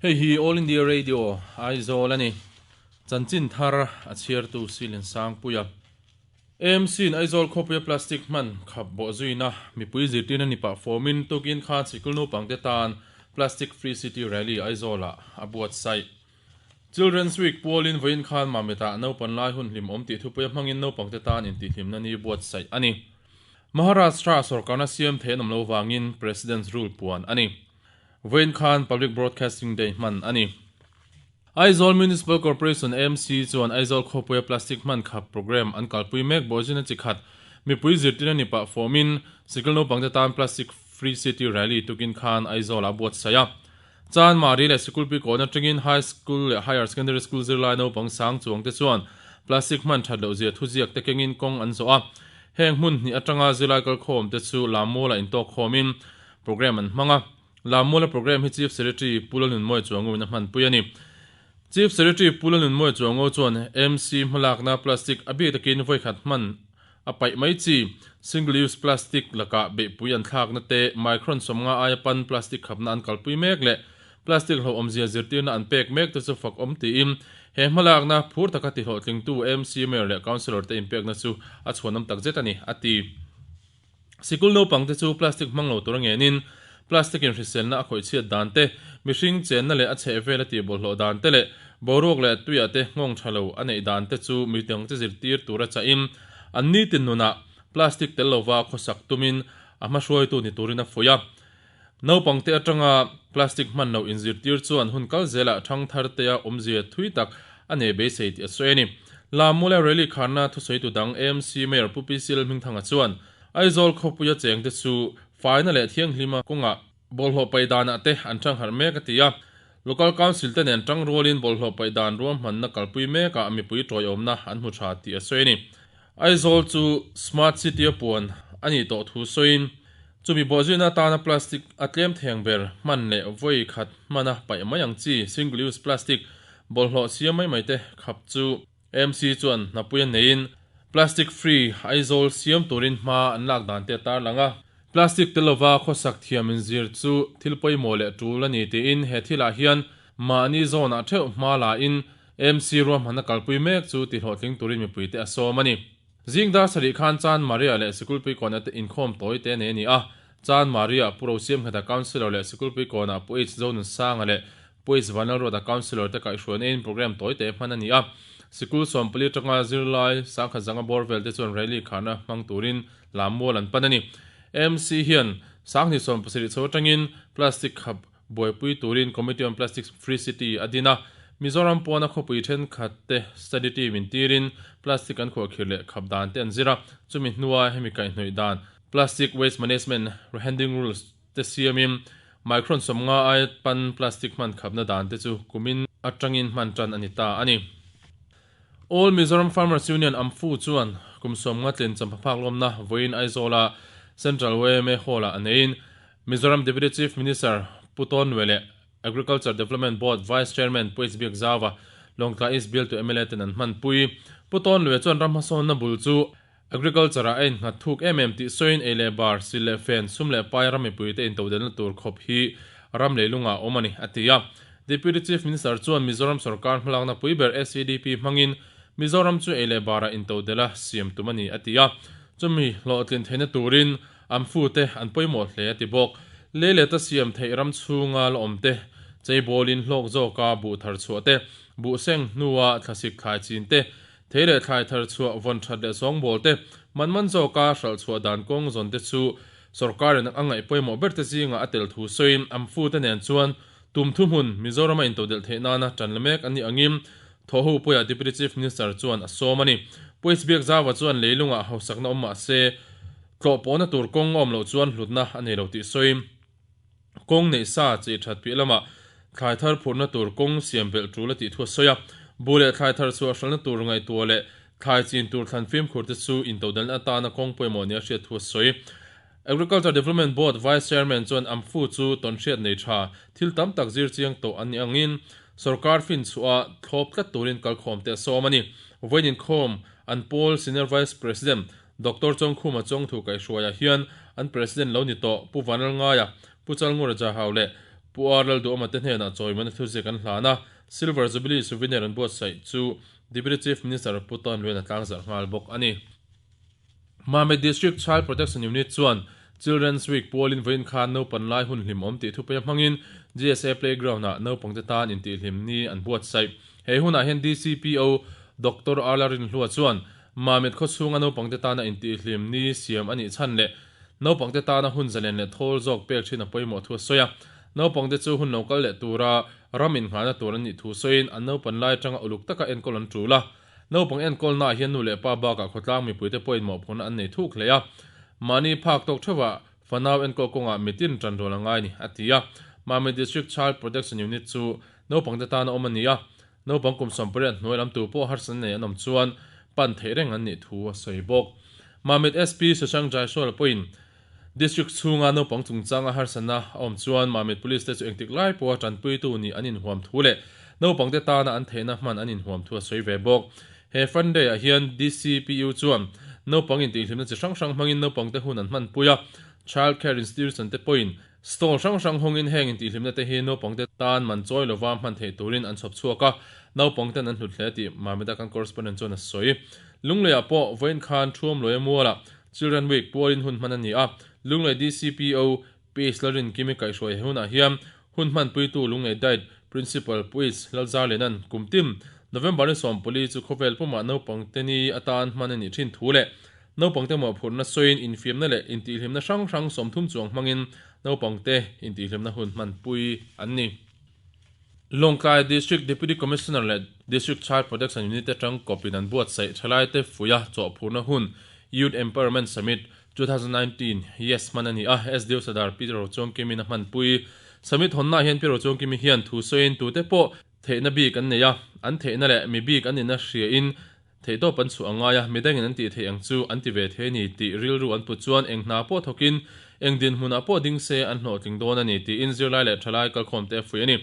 Hei hi All India Radio, Aizawl a ni. Chanchin thar a chhiartu Silin Sangpuia. AMC-in Aizawl khawpuia plastic hman khap bawh zuina mipui zirtirna ni pah fawmin tukin khan sikul naupangte tan Plastic Free City Rally Aizawlah a buatsaih. Children's Week pualin vawiin khan Mametah naupan lai hun hlimawm tih thupuia hmangin naupangte tan intihhlimna ni buatsaih a ni. Maharashtra sawrkarna siam thei an awm lo vangin President's Rule puan a ni. Vawiin khan Public Broadcasting Day hman a ni. Aizawl Municipal Corporation, AMC, chuan Aizawl khawpuia plastic hman khap programme an kalpui mek bawhzina chi khat mipui zirtirna ni pah fawmin sikul naupangte tan Plastic Free City Rally tukin khan Aizawlah a buatsaih a. Chanmari leh Sikulpi kawn atangin High School leh Higher Secondary School zirlai naupang sang chuangte chuan plastic hman that loh zia thuziak te kengin kawng an zawh a. Heng hmun hnih atanga zirlai kalkhawmte chu Lammualah intawkkhawmin Programme an hmang a, Lammuala programme hi Chief Secretary Pu Lalnunmawia Chuango-in a hmanpui a ni. Chief Secretary Pu Lalnunmawia Chuango chuan MC hmalakna plastic a bik takin vawikhat hman a paih mai chi, single use plastic lakah beihpui an thlakna te, micron 50 aia pan plastic khapna an kalpui mek leh plastic hlauhawmzia zirtirna an pek mek te chu fak awm tiin he hmalakna phur taka tihlawhtlingtu MC Mayor leh Councillor te inpekna chu a chhuanawm takzet a ni, a ti. Sikul naupangte chu plastic hmang lo tura ngenin, plastic in hriselna a khawih chhiat dan te, mihring chenna leh a chhehvel a tih bawlhhlawh dan te leh boruak leh tuiah te nghawng tha lo a neih dan te chu midangte zirtir tura chahin an nitin nunah plastic tel lova khawsak tumin a hmahruaitu ni turin a fuih a. Naupangte atanga plastic hman loh inzirtir chuan hun kal zelah thangthar tea awmzia thui tak a nei beisei tih a sawi a ni. Lamula rally kharna thusawitu dang AMC Mayor Pu PC Lalhmingthanga chuan Aizawl khawpuia chengte chu faina leh thianghlima kawngah bawlhhlawh paih danah te an thangharh mek a ti a. Local Council te nen tangrualin bawlhhlawh paih dan ruahmanna kalpui mekah mipui tawiawmna an hmu tha tih a sawi a ni. Aizawl chu Smart City a puan a nih tawh thu sawiin, chumi bawhzuina atana plastic a tlem theng ber hman leh vawi khat hmana paih mai ang chi single use plastic bawlhhlawh siam mai mai te khap chu MC chuan hnapui a neiin plastic free Aizawl siam turin hma an lak dan te a tarlang a. Plastic tel lova khawsak thiam inzir chu thil pawimawh leh tul a ni tiin he thilah hian mahni zawnah theuh hma la in MC ruahmanna kalpui mek chu tihlawhtling turin mipuite a sawm a ni. Zing dar sarih khan Chan Maria leh Sikulpui Kawnah te inkhawm tawi te nei a ni a. Chan Maria, Pu Rosiamngheta Councillor leh Sikulpui Kawnah Pu H Zonunsanga leh Pu H Vanlalruata Councillor te kaihhruaina in programme tawi te hman a ni a. Sikul 14 atanga zirlai sangkhat zanga bawr vel te chuan rally kharna hmang turin lammual an pan a ni. MC hian 2070 chho atangin plastic khap buaipui turin Committee on Plastic Free City a din a, Mizoram pawna khawpui thenkhat te study team in tirin plastic an khuahkhirh leh khap dan te an zir a, chumi hnua hemi kaihhnawih dan Plastic Waste Management Handling Rules te siamin micron 50 aia pan plastic hman khapna dan te chu kumin atangin hman tan a ni ta a ni. All Mizoram Farmers Union, AMFU, chuan kum 50 tlin champhaphak lawmna vawiin Aizawla Central YMA Hall-ah a neiin Mizoram Deputy Chief Minister Pu Tawn Nue leh Agriculture Development Board Vice Chairman Pu H Biakzauva, Lawngtlai East bialtu mla ten an hmanpui. Pu Tawn Nue chuan ram hmasawnna bul chu Agriculture-ah a innghat thuk em em tih sawiin ei leh bar, sil leh fen, sum leh pai ram mipuite intodelna tur khawp hi ram leilungah a awm a ni, a ti a. Deputy Chief Minister chuan Mizoram sorkar hmalakna pui ber SEDP hmangin Mizoram chu ei leh barah intodela siam tum a ni, a ti a. Chumi hlawhtlin theihna turin An fute an pawimawh hle a ti bawk. Lei leh ta siam theih ram chhunga la awm te, cheibawlin hlawk zawka buh thar chhuah te, buh seng hnua thlasik thlai chin te, thei leh thlai thar chhuah vawn that leh sawngbawl te, man man zawka hralh chhuah dan kawng zawn te chu sawrkarin a ngaih pawimawh ber te zingah a tel thu sawiin an fute nen chuan tum thuhmun Mizorama intodelh theih nana tan la mek a nih angin Thawhho puiah Deputy Chief Minister chuan a sawm a ni. Pu Hbiakzaua chuan leilungah hausakna awm mah se, tlawh pawhna tur kawng a awm loh chuan hlutna a nei lo tih sawi. Kawng neih sa chi that piah lamah thlai thar phurhna tur kawng siam belh tul a tih thu a sawi a. Bu leh thlai thar chhuah hralhna tur ngaihtuah leh thlai chin tur thlan fimkhur te chu intodelhna atana kawng pawimawh nia hriat thu a sawi. Agriculture Development Board Vice Chairman chuan Amphu chu tawnhriat nei tha, thil tam tak zir chiang tawh an nih angin sorkar finchhuah a thlawp tlat turin kalkhawm te a sawm a ni. Vawiin inkhawm an pawl Senior Vice President Doctor Chawngkhuma Chawngthu kaihhruaiah hian an President lo ni tawh Pu Vanlalngaia, Pu Chalngura Jahau leh Pu R Lalduhawma te hnenah chawimawina thuziak an hlan a, Silver Jubilee Souvenir an buatsaih chu Deputy Chief Minister Pu Tawn Luan a tlangzarh nghal bawk a ni. Mamit District Child Protection Unit chuan Children's Week pualin vawiin khan naupan lai hun hlimawm tih thupeia hmangin GSA Playground-ah naupangte tan intihhlim ni an buatsaih. He hunah hian DCPO Doctor Arla Rinhlua chuan Mamit khawchhunga naupangte tana intihhlim ni siam a nih chhan leh naupangte tana hun zalen leh thawl zawk pek thin a pawimawh thu a sawi a. Naupangte chu hun lo kal leh tura ram innghahna tur an nih thu sawiin an naupan lai atanga uluk taka enkawl an tul a. Naupang enkawlnaah hian nu leh pa bakah khawtlang mipuite pawhin mawhphurhna an nei thuk hle a. Mahni phak tawk theuhah fanau enkawl kawngah mitin tanrual a ngai ni, a ti a. Mamit District Child Protection Unit chu naupangte tana awm a ni a. Naupang kum 18 hnuai lam tu pawh harsatna nei an awm chuan pan theih reng an nih thu a sawi bawk. Mamit SP Shashank Jaiswal pawhin District chhunga naupang chungchanga harsatna a awm chuan Mamit Police te chu engtik lai pawha tanpuitu nih an inhuam thu leh naupangte tana an theihna hman an inhuam thu a sawi ve bawk. He Fun Day ah hian DCPU chuan naupang intihhlimna chi hrang hrang hmangin naupangte hun an hmanpui a, Child Care Institution te pawhin Stall hrang hrang hawngin heng intihhlimna te hi naupangte tan man chawi lova hman theih turin an chhawp chhuak a, naupangten an hlut hle tih Mamit-a kan correspondent chuan a sawi. Lungleiah pawh vawiin khan Thuamluaia mualah Children Week pualin hun hman a ni a, Lunglei DCPO Peace Lalrinkimi kaihhruai he hunah hian hun hmanpuitu Lunglei Diet Principal Puis Lalzarliana'n kum tim November ni 14 chu khawvel pumah naupangte ni atan hman a nih thin thu leh Naupangte mawhphurhna sawiin infiamna leh intihhlimna hrang hrang 30 chuang hmangin naupangte intihhlimna hun hmanpui an ni. Lawngtlai District Deputy Commissioner leh District Child Protection Unit atang kawpin an buatsaih thalaite fuia chawhphurhna hun Youth Empowerment Summit 2019, yes, hman a ni a, SDO Sadar Pi Rochungkimin a hmanpui. Summit hawnnaah hian Pi Rochungkimi hian thu sawiin tute pawh theihna bik an nei a, an theihna leh mi bik an nihna hriain Theihtawp an chhuah a ngai a, midangin an tih theih ang chu an ti ve thei a ni tih rilru an put chuan eng hna pawh thawkin eng dinhmunah pawh ding se an hlawhtling dawn a ni tiin zirlai leh thalai kalkhawmte a fuih a ni.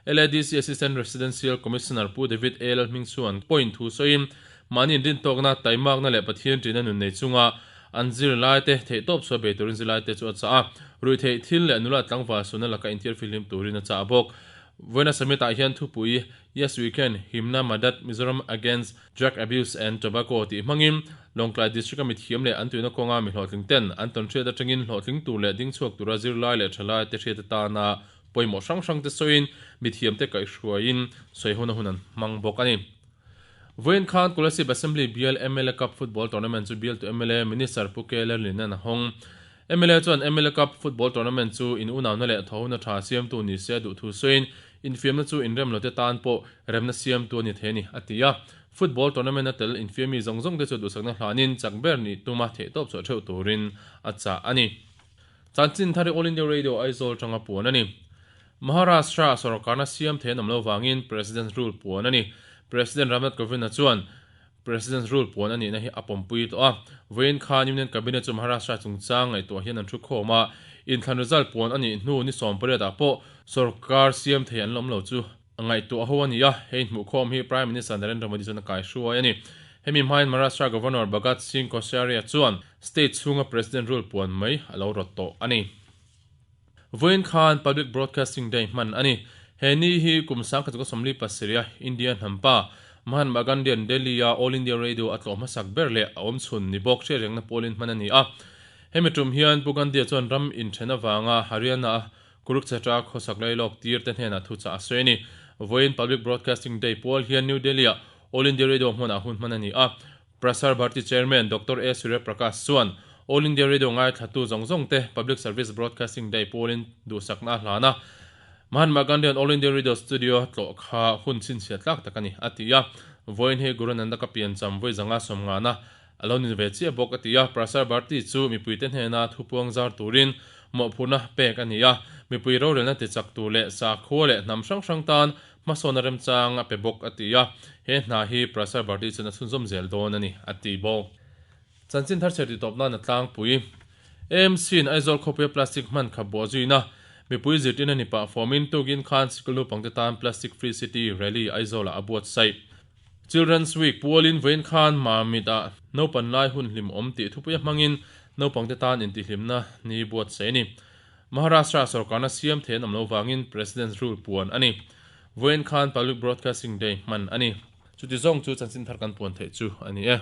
LADC Assistant Residential Commissioner Pu David A. Lalhming chuan point thu sawiin mahni inrintawkna, taimakna leh Pathian ṭihna nun nei chunga an zirlaite theihtawp chhuah bei turin zirlaite chu a chah a, ruihtheih thil leh nula tlangval suhna laka inthiarfihlim turin a chah bawk. Vawiina Summit-ah hian thupui Yes We Can, Himna Madad Mizoram Against Drug Abuse and Tobacco tih hmangin Lawngtlai District-a mithiam leh an tuina kawnga mi hlawhtling ten an tawn hriat atangin hlawhtling tur leh ding chhuak tura zirlai leh thalai te hriat atana pawimawh hrang hrang te sawiin mithiam te kaihhruaiin sawihona hun an hmang bawk a ni. Vawiin khan Kolasib Assembly Bial mla Cup Football Tournament chu bialtu mla Minister Pu K Lerlina'n a hawng. Mla chuan mla Cup Football Tournament chu in unauna leh thawhuna tha siamtu ni se a duh thu sawiin Infiamna chu inremlote tan pawh remna siamtu a ni thei a ni, a ti a. Football tournament-a tel infiammi zawng zawngte chu duhsakna hlanin chak ber nih tuma theihtawp chhuah theuh turin a chah a ni. Chanchin thar hi All India Radio Aizawl tanga puan a ni. Maharashtra-ah sawrkarna siam thei an awm lo vangin President's Rule puan a ni. President Ramnath Kovind-a chuan President's Rule puan a nihna hi a pawmpui tawh a. Vawiin khan Union Cabinet chu Maharashtra chungchang ngaihtuah hian an thu khawm a, inthlan result puan a nih hnu ni 18 ah pawh sorkar siam thei an la awm lo chu ngaihtuah ho a ni a, hei hmuhkhawm hi Prime Minister Narendra Modi chuan a kaihruai a ni. Hemi hmain Maharashtra Governor Bhagat Singh Koshyari chuan state chhunga President Rule puan mai a lo rawt tawh a ni. Vawiin khan Public Broadcasting Day hman a ni. He ni hi kum 1947 India hnampa Mahatma Gandhi-a'n Delhi-a All India Radio a tlawh hmasak ber leh a awm chhun ni bawk hriatrengna pawlin hman a ni a. Hemi tum hian Pu Gandhi-a chuan ram inthen avanga Haryana-a Kurukshetra khawsak lailawk tir te hnenah thuchah a sawi a ni. Vawiin Public Broadcasting Day pual hian New Delhi-a All India Radio hmunah hun hman a ni a. Prasar Bharti Chairman Doctor A Surya Prakash chuan All India Radio ngaithlatu zawng zawng te Public Service Broadcasting Day pawlin duhsakna a hlan a. Mahatma Gandhi-a'n All India Radio Studio tlawh kha hun chhinchhiah tlak tak a ni, a ti a. Vawiin hi Guru Nanak-a piancham vawi zanga sawmngana a lo ni ve chiah bawk, a ti a. Prasar Bharti chu mipuite hnena thupuang zar turin mawhphurhna pek a ni a. Mipui rorelna tichak tur leh sakhua leh hnam hrang hrang tan Hmasawn a remchang a pe bawk a ti a, he hna hi Prasar Bharti chuan a chhunzawm zel dawn a ni, a ti bawk. Chanchin thar chher titawp nan a tlangpui. AMC-in Aizawl khawpuia plastic hman kha buah zuina mipui zirtirna ni pah fawmin tukin khan sikul naupangte tan Plastic Free City Rally Aizawlah a buatsaih. Children's Week pualin vawiin khan Mamit-ah naupan lai hun hlimawm tih thupuia hmangin naupangte tan intihhlimna ni buatsaih a ni. Maharashtra sorkarna siam thei an awm loh vangin President's Rule puan a ni. Vawiin khan Public Broadcasting Day hman a ni. Chuti zawng chu chanchin thar kan puan theih chu a ni e.